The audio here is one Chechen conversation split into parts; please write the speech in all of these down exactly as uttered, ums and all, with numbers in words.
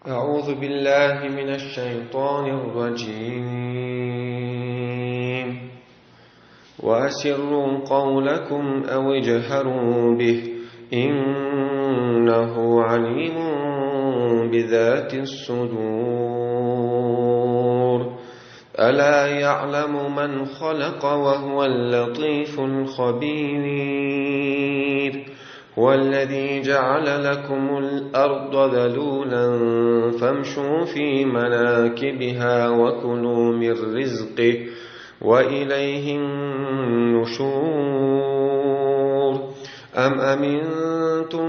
أعوذ بالله من الشيطان الرجيم. وأسروا قولكم أو اجهروا به، إنه عليم بذات الصدور. ألا يعلم من خلق وهو اللطيف الخبير. هو الذي جعل لكم الأرض ذلولا فامشوا في مناكبها وكلوا من رزقه وإليه النشور. أم أمنتم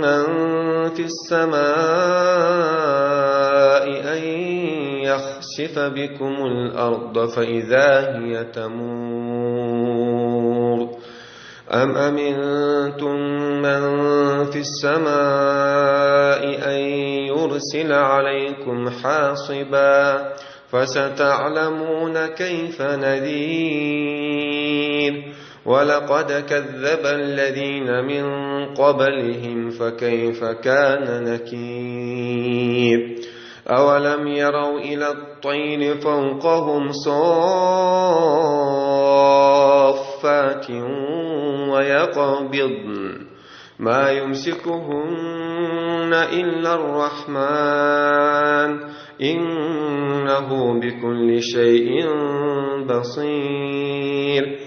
من في السماء أن يخسف بكم الأرض فإذا هي تمور. أم أمنتم من في السماء أن يرسل عليكم حاصبا فستعلمون كيف نذير. ولقد كذب الذين من قبلهم فكيف كان نكير. أولم يروا إلى الطير فوقهم صافات ويقبضن ما يمسكهن إلا الرحمن إنه بكل شيء بصير.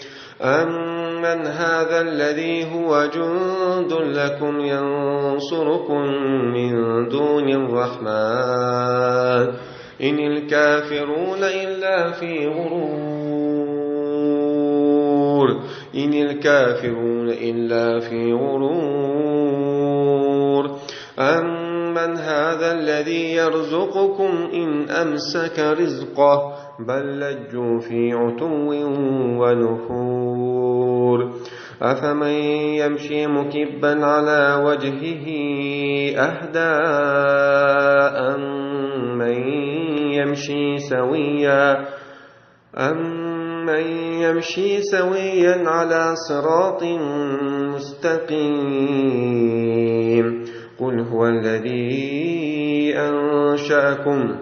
أمن هذا الذي هو جند لكم ينصركم من دون الرحمن إن الكافرون إلا في غرور. إن الكافرون إلا في غرور. أمن هذا الذي يرزقكم إن أمسك رزقه بل لجوا في عتو ونفور. أفمن يمشي مكبا على وجهه أهدى أمن يمشي سويا أمن يمشي سويا على صراط مستقيم. قل هو الذي أنشأكم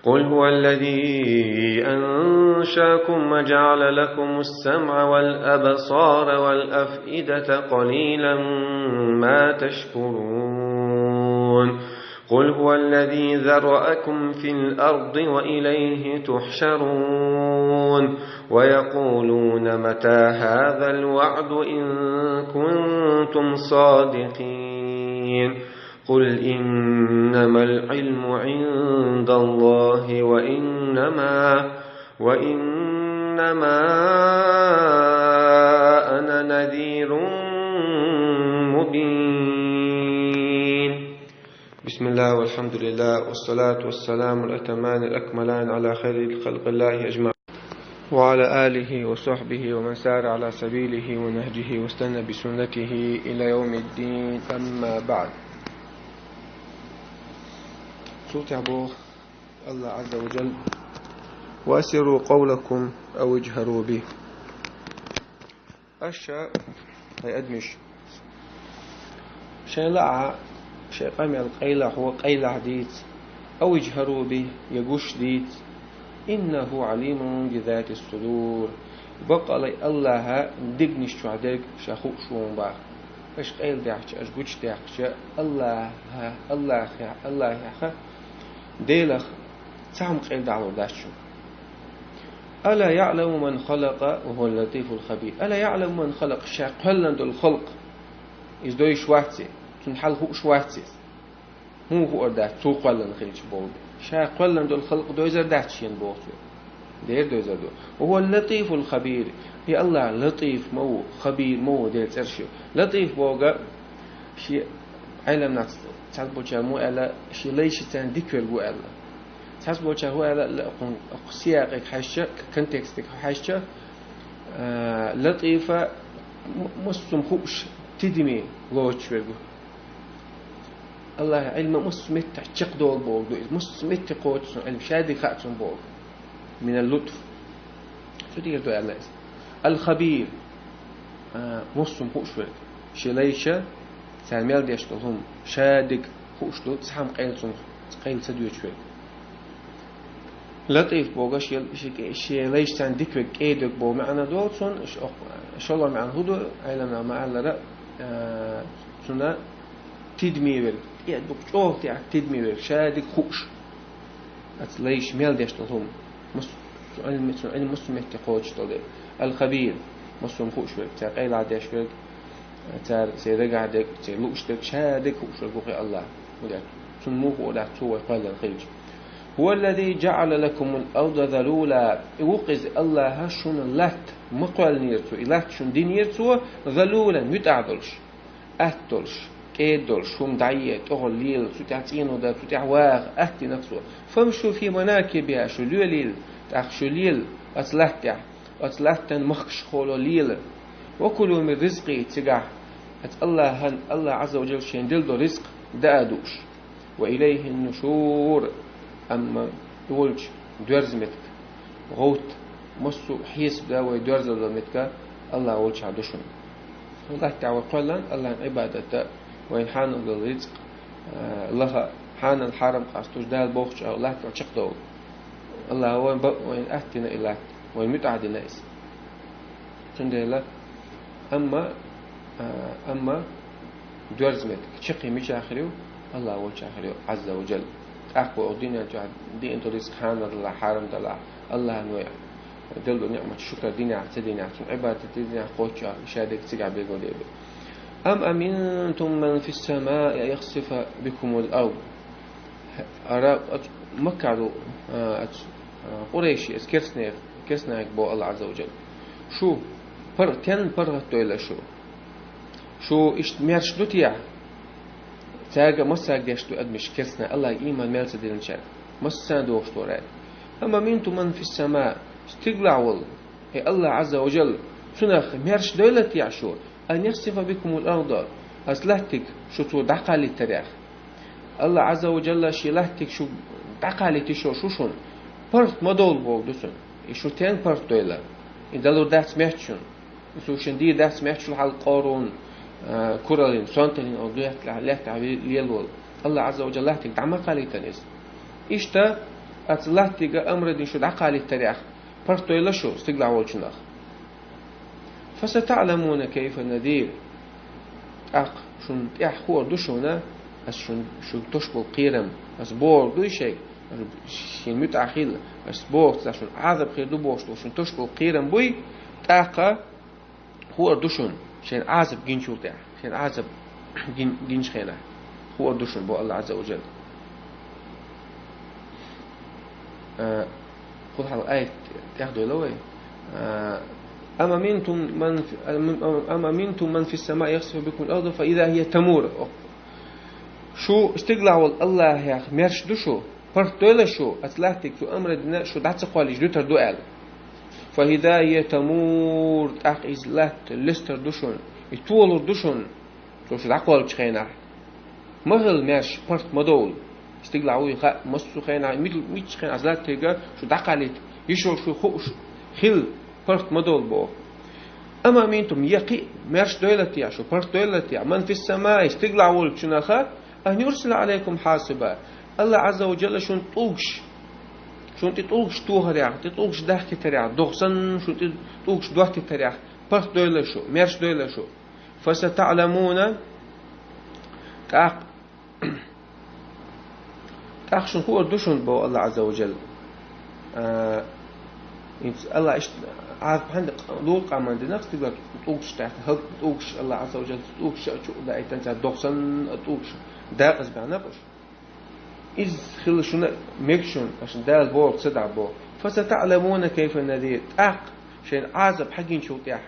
قل هو الذي أنشأكم وجعل لكم السمع والأبصار والأفئدة قليلا ما تشكرون. قل هو الذي ذرأكم في الأرض وإليه تحشرون. ويقولون متى هذا الوعد إن كنتم صادقين. قل إنما العلم عند الله وإنما وإنما أنا نذير مبين. بسم الله والحمد لله والصلاة والسلام الأتمان الأكملان على خير خلق الله أجمعين وعلى آله وصحبه ومن سار على سبيله ونهجه واستنى بسنته إلى يوم الدين، أما بعد. Цул тӀехьа боху Аллах Азза ва Джалла: «وأسروا قولكم أو اجهروا به». Аша, хӀай адамаш, шайн лаахь, шайн къамел къайлахь, къайлахь дийца, أو اجهروا به, я гуш дийца, إنه عليم بذات الصدور. Баккъалла Аллаха дегнаш чохь дерг ша хууш ву боху. Аша къайладаьккхича, аша гучудаьккхича, Аллаха, Аллахехь, Аллахехь, Делах цхьа хӀума къайладахьалур дац шуна. ألا يعلم من خلق وهو اللطيف الخبير. ألا يعلم من خلق, ша кхоьллина долу халкъ, иза дойуш вац иза, цунна хьал хууш вац иза. ХӀун хуур дац, цо кхоьллина хилча боху. Ша кхоьллина долу халкъ дойзар дац шена боху цо. Дера дойзар ду. وهو اللطيف الخبير. И Аллах Латиф ма ву, Хабир ма ву, Делан цӀераш ю. Латиф боху шен Ӏеламнаха цхьаболчара ма аьлла, шен лайшца дика верг ву аьлла. Цхьаболчара хӀун аьлла, ла-, кху, кху сиякъе хьаьжча, к-, контексте хьаьжча, а, Латифа м-, массо а хууш, тидаме лоцуш верг ву. Аллахьан Ӏилма массо а меттехь чекхдолу бохург ду иза. Массо а метте кхочу цуьнан Ӏилма, шадерг хаьа цунна бохург. Минал лутф. Цу тӀера ду аьлла иза. Ал-Хабир. А, массо а хууш верг. Шен лайша, цара мел деш долу хӀума. Шадерг. хууш ду, цхьа хӀама къайла цунах, къайла ца доьдуш верг. ЛатӀиф бохург шел, ши кӀе-, шен лайш царна дика верг, кӀеда верг боху маьӀна долу цунна, ш-, ох, шолгӀа маьӀна хӀун ду, Ӏеламнаха ма-аллара, а, цунна тидаме верг, тӀе дукха чӀогӀа тӀехь тидаме верг, ша дика хууш. Оцу лайша мел деш долу хӀума. Мус-, цу Ӏилма, цу Ӏилма массо а метте кхочуш долу дерг. Ал-Хабир, массо а хӀума хууш верг, цара къайлагӀа деш верг, цара церан дагахь дерг, церан лууш дерг, ша дерг хууш верг ву-кх АллахӀ. Цунна муха хуур дац, цо вай кхоьллина хилча. هو الذي جعل لكم الأرض ذلولا. И ву-кх иза АллахӀа шуна латта ма кхоьллинера цо, и латта шуна динера цо, ذلولا, муьтӀахь долуш. Атта долуш, кӀеда долуш, хӀума дӀае, тӀехула лела, цу тӀехь цӀено дан, цу тӀехь ваха, атта дина-кх цо. فامشوا في مناكبها, шу лелийла, тӀаккха шу лела оцу латта тӀехь, оцу латтан махкаш холо лела. وكلوا من رزقه, цигахь оцу АллахӀан, АллахӀ Ӏазза ва Джалла шайна делла долу ризкъ даа а дууш. وإليه النشور, амма и волчу доьрза меттиг, гӀовтта, массо а хьесап дан вай доьрзалла меттиг АллахӀ волчохь ду шуна. Латта тӀехь вай кхоьллина АллахӀан Ӏибадат дан, вайна хьанал долу рицкъ, а, лаха, хьанал хьарам къастуш, Дала бохучу латта чекхдовла. АллахӀа вайн ба-, вайна атта дина и латта, вайна муьтӀахь дина иза. Цундела, амма, а, амма доьрза меттиг, чаккхе мичахь хир ю, АллахӀ волчохь хир ю, Ӏазза ва Джалла. ТӀаккха вай оцу дуьнен чохь диъна долу рицкъ хьанал далахь, хьарам далахь, АллахӀан вай делла долу ниъмат шукар динехь, ца динехь, цунна Ӏибадат динехь, кхоччуш, ша дерг цигахь билгалдийр ду. أم أمنتم من في السماء أن يخسف بكم الأرض. Ара, оцу Маккахь ду, а, оцу, а, къурайши, оцу керстанех-, керстанех боху АллахӀ Ӏазза ва Джалла. Шу пар-, стенна паргӀатдойла шу? Шу иштта мерш ду техьа? Цаьрга а массаьрга деш ду адамаш, керстанех, АллахӀе ийман мел ца диллинчаьрга. Массарна дохуш дара аьлла. أم أمنتم من في السماء, стигалахь волу, и АллахӀ Ӏазза ва Джалла, цунах мерш дойла техьа шу? أن يخسف بكم الأرض, оцу латтиг шу цо дӀакхаллийтарехь. АллахӀ Ӏазза ва Джалла шен латтиг шу дӀакхаллийта йиш йолуш ву шуна. ПаргӀат ма довла бохург ду цуьнан. И шу стенна паргӀатдойла? И далур дац моьтту шуна. И цо шена дийр дац моьтту шуна хьалха Къорун, а, кураллина, сонталлина, оцу лаьтта-, лаьттахь лела волу. АллахӀ Ӏазза ва Джалла латтиг дӀа ма кхаллийтина иза. Иштта оцу латтига амр дина шу дӀакхаллийтарехь, паргӀатдойла шу стигалахь волчунах. فستعلمون كيف نذير. ТӀаккха шуна тӀехь хуур ду шуна, ас шуна, шуьга тосуш болу кхерам, ас бохург дуй шайга, шен муьтӀахь хила, ас бохург ца шуна Ӏазап хир ду бохуш долу шуна тосуш болу кхерам буй, тӀаккха хуур ду шуна, шайна Ӏазап гинчул тӀехь, шайна Ӏазап гин-, гинчу хенахь, хуур ду шуна, боху АллахӀ Ӏазза ва Джалла. А, кхул хьалха аят тӀехдойла вай. А, أم أمنتم من في، أم أمنتم من في السماء يخسف بكم الأرض فإذا هي تمور. Шу стигалахь волу АллахӀах мерш ду шу? ПаргӀатдойла шу, оцу латтиг цо амр дина шу дӀа ца кхоллийча дуьтур ду аьлла. فإذا هي تمور, тӀаккха иза латта лестар ду шуна, и толур ду шуна, цо шу дӀакхоллучу хенахь. Ма хила мерш, паргӀат ма довла. Стигалахь вуй хаьа, массо а хенахь, мил-, мичча хенахь оцу латтига шу дӀакхаллийта йиш йолуш ву хууш хила, паргӀат ма довла боху. أم أمنتم, я кхин а мерш дойла техьа шу, паргӀатдойла техьа, من في السماء, стигалахь волчунах, أن يرسل عليكم حاصبا. АллахӀ Ӏазза ва Джалла шуна тӀулгаш, шуна тӀе тӀулгаш тохарехь, тӀе тӀулгаш дахкийтарехь, догӀа санна шуна тӀе тӀулгаш доттийтарехь, паргӀатдойла шу, мерш дойла шу. فستعلمون, тӀаккха, тӀаккха шуна хуур ду шуна, боху АллахӀ Ӏазза ва Джалла. А, хӀинца АллахӀа иштта Ӏазап хьанна лур къаман динарг стигала тӀулгаш тӀехь, хӀаллак тӀулгаш, АллахӀ Ӏазза ва Джалла тӀулгаш а чу а даийтина, цара догӀа санна а тӀулгаш дакъазбаьхна кхуш. Иза хила шуна мега шуна, аша Дала бохург ца дӀа боху. فستعلمون كيف نذير. ТӀаккха шайна Ӏазап хьагинчул тӀехь,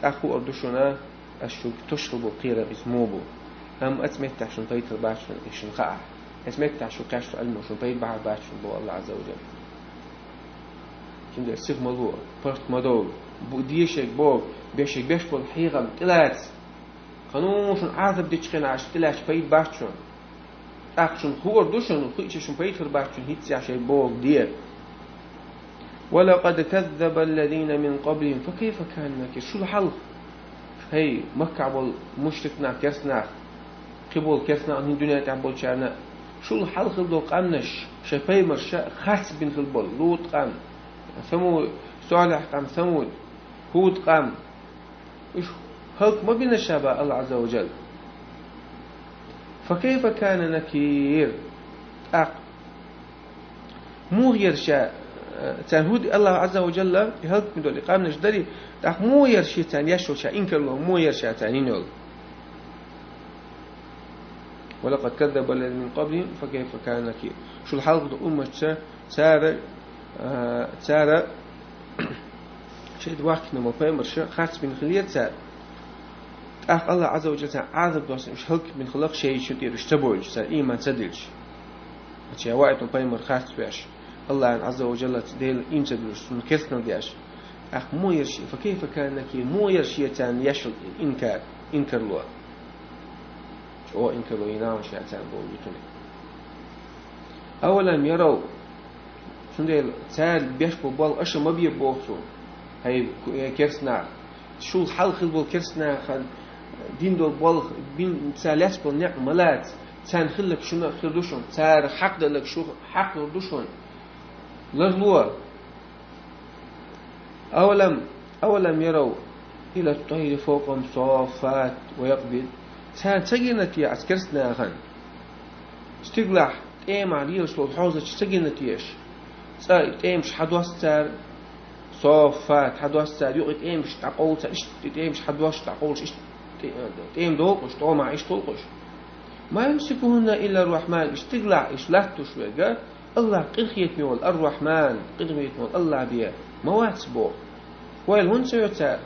тӀаккха хуур ду шуна, ас шуьга тосуш хила болу кхерам иза муха бу. Амма оцу меттехь шуна пайда хир бац шуна, и шуна хаахь. Оцу меттехь шу кхаьчна Ӏилма шуна пайда бахьар бац шуна, боху АллахӀ Ӏазза ва Джалла. Цундела сиха ма ло, паргӀат ма довла. Бу-, дешарг боху, бешарг беш болу хьехам тӀелаца. Кхана шуна Ӏазап дечу хенахь аша тӀелаьцча пайда бац шуна. ТӀаккха шуна хуур ду шуна, хиъча шуна пайда хир бац шуна, хӀинццехь шайн бохург де. ولقد كذب الذين من قبلهم فكيف كان نكير. Шул хьалха, хӀей, Маккахь болу мушрик нах, керс нах, Кхы болу керстанаш хӀинца дуьнен тӀехь болчарна, шул хьалха хилла долу къаьмнаш, шайн пайхамарш харц бина хилла болу, ЛутӀ-къам, Саму-, СолихӀ-къам, Самуд, ХӀуд-къам, уьш хӀаллак ма бина ша боху Аллах Азза ва Джалла. Фа кайфа кана накир? ТӀаккха муха яра ша, э, царна хӀуд Аллах Азза ва Джалла и хӀаллак бина долу и къаьмнаш дарий, тӀаккха муха яра шен царна еш йолу, ша инкарло муха яра ша царна йина йолу? Ва лакъад каззаба аллазина мин къаблихим, фа кайфа кана накир? Шул хьалха долу умматаш, цара, а, цара шайна ваьккхина болу пайхамарш харц бина хилира цара. ТӀаккха Аллах Азза ва Джалла царна Ӏазап доссийна, уьш хӀаллак бина хилла шайн шайн тӀера уьш ца бовлуш, цара ийман ца диллуш. Шайн ваийтина пайхамар харц веш, Аллахьан Азза ва Джалла Делан ийман ца диллуш, цунна керстанал деш. ТӀаккха муха яра шен, фа кайфа кана накир, муха яра шен царна еш йолу инкар, инкарло? ЧӀогӀа инкарло йина ша царна боху юьтуне. Авалам ярав, цундела цара беш болу болх аша ма бе боху цо, хӀай ку-, э, керстанаш. Шул хьалха хилла болу керстанаша дина долу болх, бин-, цара лаьцна болу некъ ма лаца, царна хилларг шуна хир ду шуна, цара хьакъ делларг шу хьакъ лур ду шуна. Ларло. Авалам, авалам ярав ила ттайри фавкъахум саффат ва якъбид. Царна ца гина те оцу керстанашна? Стигалахь тӀемах лелаш долу хьозачу ца гина те аша? Цкъа и тӀемаш хьадоссу цара, саффат хьадоссу цара, юкъа и тӀемаш дӀакъовлу цара, иштта и тӀемаш хьадоссуш дӀакъовлуш, иштта тӀе-, тӀема долу уьш, тӀомахь иштта долу уьш. Ма юмсикухунна илла р-Рахьман, и стигалахь уьш латтош верг, Аллах къинхетаме волу ар-Рахьман, къинхетаме волу Аллах бен ма вац боху. Ойла хӀунда ца йо цара?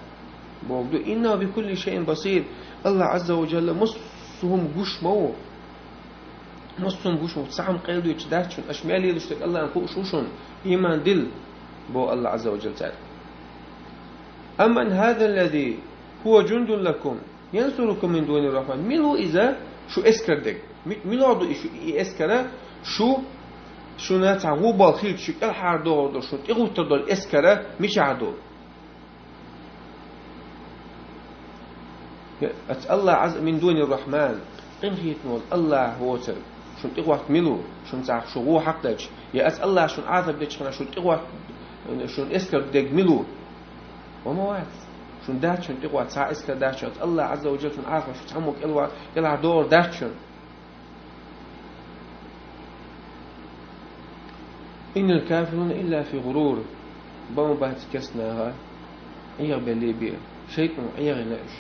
Боху ду, иннаху би кулли шайин басир, Аллах Азза ва Джалла массо а хӀума гуш ма ву. Массо а хӀума гуш ву, цхьа хӀума къайладоьдуш дац шуна, аша мел лелош дерг Аллахьна хууш ву шуна, ийман дилла, боху Аллах Азза ва Джалла цаьрга. Амман хаза ллази хува джундун лакум, янсурукум мин дуни р-Рахьман. Мила ву иза шу эскар дерг? Ми-, мила ду и шу, и эскара шу, шуна цхьа гӀо болу хилча, шу кӀелхьардохур долу, шуна тӀегӀуттур долу эскара мичахь ду? Аца Аллах Азза, мин дуни р-Рахьман, къинхетаме волу Аллах воцург, шуна тӀегӀотта мила ву, шуна цхьа шу гӀо хьакхадалча? Я аца Аллах шуна Ӏазап дечу хенахь шуна тӀегӀотта, шуна эскар дерг мила ву? Ва ма вац. Шуна дац шуна тӀегӀотта цхьа эскар дац шуна, аца Аллах Азза ва Джалла шуна Ӏазап шу цхьаммо кӀелва-, кӀелхьардохур дац шуна. Иннал кафируна илла фи гӀурур. Бан бац керстанаша, Ӏехабелла бен, шайтӀано Ӏехийна уьш.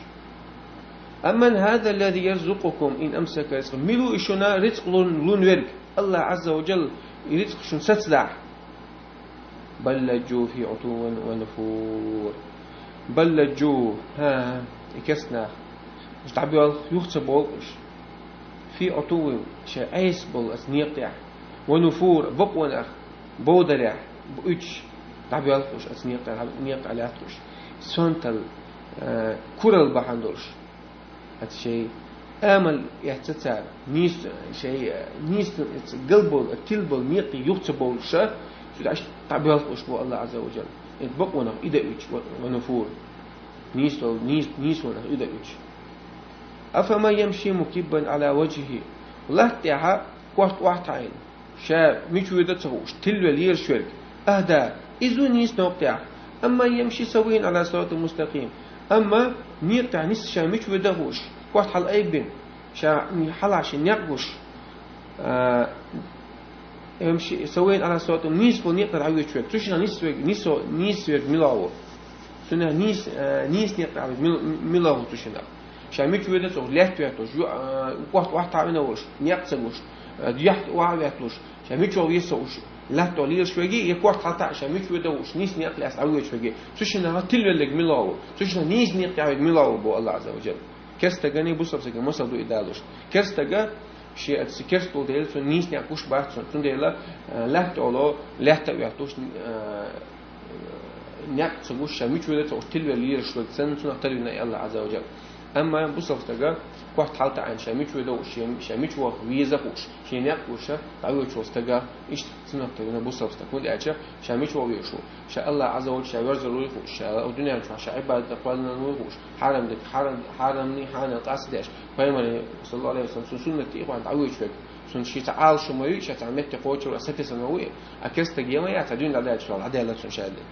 Амман хаза ллази ярзукъукум ин амсака ризкъаху. Мила ву и шуна рицкъ лун, лун верг? Аллах Азза ва Джалла и рицкъ шуна сацадахь. Бал лажжу фи Ӏутуввин ва нуфур. Бал лажжу, хӀа, и керстанаш, уьш дӀабоьлху, юха ца бовлу уьш. Фи Ӏутуввин, шайн Ӏеса болу оцу некъа тӀехь. Ва нуфур, бакъонах, бовдарехь, уьдуш дӀабоьлху уьш оцу некъа тӀехь, некъа тӀехь лаьттахуш. Сонталла, э, куралла бахьана долуш. Оцу шайн амал эцна цара, нийса, шайн, э, нийса, оцу гал болу, тила болу некъий юха ца бовлуша, цу дӀа иштта дӀабоьлху уьш боху Аллах Азза ва Джалла. ХӀинца бакъонах и дан уьдуш, ва, ва нуфур. Нийса долу, нийса, нийсонах и дан уьдуш. Афаман ямши мукиббан Ӏала важхӀихӀи. Латта тӀехь корта охьатаӀийна, ша мича воьду а ца хууш, тилла лелаш верг, ахда, иза ву нийса некъа тӀехь. Амман ямши савиййан Ӏала сиратин мустакъим. Амма некъа тӀехь нисса ша мича воьду а хууш, корта хьалаайбина, ша хьалха шен некъ гуш, а, ямши савиййан Ӏала сиратин, нийса болу некъа тӀехь дӀавоьдуш верг, цу шиннах нийса верг, нийсо-, нийса верг мила ву? Цунах нийса, а, нийса некъа тӀехь мила, мила ву цу шиннах? Ша мича воьду а ца хууш, лаьтта ветталуш, ю-, а, корта охьатаӀийна волуш, некъ ца гуш, а, юьхь охьаветталуш, ша мича вогӀу веза ца хууш, латта тӀехь лелаш верг, я корта хьалатаӀийна ша мича воьду а хууш, нийса некъа лаьцна дӀавоьдуш верг, цу шиннах тилла верг мила ву? Цу шиннах нийса некъа тӀехь верг мила ву боху Аллах Азза ва Джалла. Керстагана бусалба стагана масал ду и далуш. Керстага шен оцу керста волу дела, цунна нийса некъ гуш бац цунна. Цундела, а, лаьтта олу, лаьтта а ветталуш, а, некъ ца гуш, ша мича воьду а ца хууш, тилла лелаш верг санна, цунах тарвина и Аллах Азза ва Джалла. Амма бусалба стага корта хьалтаӀийна, ша мича вуй хууш, ша, ша мича ваха веза хууш, шен некъ хууш, дӀавоьдуш волча стага иштта суннат да вайна бусалба стага. ХӀунда аьлча ша мича ваха везаш ву, ша АллахӀ Ӏазза ва Джалла ша верзар вуй хууш, ша дуьнен чу ша Ӏибадат кхоьллинарг вуй хууш, хьарам дика, хьарам, хьарамнеи хьанал къастадеш, пайхамара, саллаллахӀу Ӏалайхи ва саллам, цун суннатта тӀехьа дӀавоьдуш верг, цунна ший цхьа Ӏалашо ма йий, ша цхьа метте кхочур а сатесса ма вуй, а керста стаг ма яц, цхьа дуьйна дӀадаьлча, дӀадаьлла цунна ша аьлла.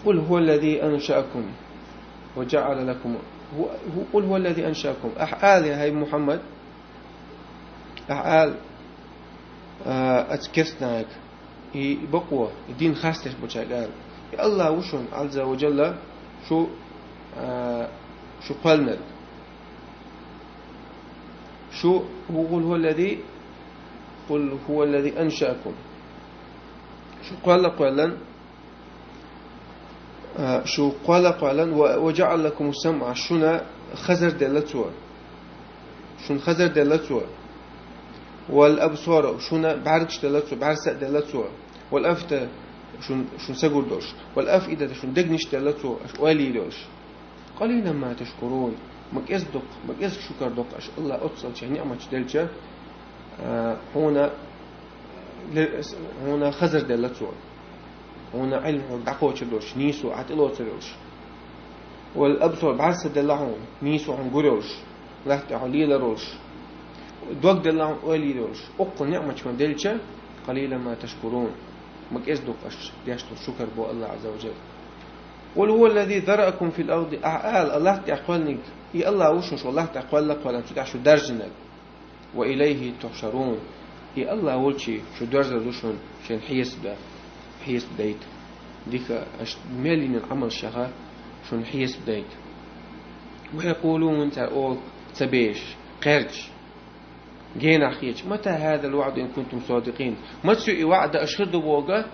قل هو الذي أنشأكم وجعل لكم، هو، هو، قل هو الذي أنشأكم. Ахь ала, хӀай Мухьаммад, ахь ала, а, оцу керста нахага, и бакъо, и дин хастадеш болчаьрга ала: и АллахӀ ву шуна, Ӏазза ва Джалла, шу, а, шу кхоьллинарг. Шу, هو، قل هو الذي، قل هو الذي أنشأكم. Шу кхоьлла кхоьллина, а, шу кхоьлла кхоьллина, و، وجعل لكم السمع، шуна хазар делла цо. Шуна хазар делла цо. والأبصار، шуна бӀаьргаш делла цо, бӀаьрса а делла цо. والأفئدة، шун, шун сагур долуш. والأفئدة، шун дегнаш делла цо, аша ойла йийр йолуш. قليلا ما تشكرون. Ма кӀезиг дукха, ма кӀезиг шукар доккху аша АллахӀ оццул шен ниӀматаш делча, а, хьуна ле-, хьуна хазар делла цо. Хьуна Ӏилма хьуна дӀакхочур долуш, нийсо Ӏа тӀелоцур йолуш. والأبصار، бӀаьрса делла хьуна, нийсо хьуна гур йолуш, латта тӀехь лелар волуш. Дог делла хьуна ойла йийр йолуш. Оццул ниӀматаш хьуна делча, قليلا ما تشكرون. Ма кӀезиг дукха аша деш долу шукар боху АллахӀ Ӏазза ва Джалла. قل هو الذي ذرأكم في الأرض، ахь ала, латта тӀехь кхоьллинарг, и АллахӀ ву шуна шу латта тӀехь кхоьлла кхоьллина, цу тӀехь шу даьржинарг. وإليه تحشرون. И АллахӀ волчу шу доьрзур ду шуна шен хьесап дан, хьесап дайта. Дика аша мел йинарг Ӏамалш яха шуна хьесап дайта. ويقولون، цара олу ца беш, кхерчаш. Генахь хеташ: متى هذا الوعد إن كنتم صادقين؟ Маца ю и ваӀда, аша хир ду боху,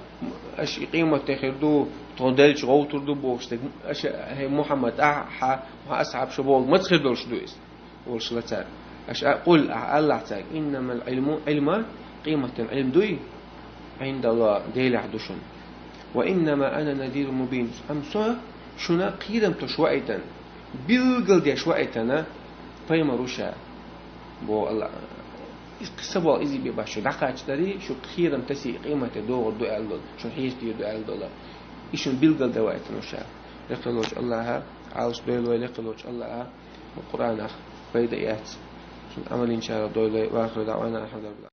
аша и къематде хир ду, тхо делча гӀовттур ду бохуш дерг, аша, хӀей Мухьаммад, ахьа, хьан асхьабаш боху, маца хир долуш ду иза? Олуш ла цара. Аша а, قل، ахьа алахь цаьрга: إنما العلم، Ӏилма, къематан Ӏилма дуй, عند الله، Делехь ду шуна. وإنما أنا نذير مبين. Амма со шуна кхерам тосуш ваийтина, билгалдеш ваийтина пайхамар ву ша, боху АллахӀа. Иза кхин са болу иза бен бац шу дӀакхаччалц, шу кхерам тасий, къематде догӀур ду аьлла долу, шуна хьесап дийр ду аьлла долу. И шуна билгалдан ваийтина ву ша. Лекха волчу АллахӀа Ӏалаш дойла вай, лекха волчу АллахӀа Къуръанах пайда эцна, шуна Ӏамал йинчарах дойла вай. وآخر دعوانا أن الحمد لله.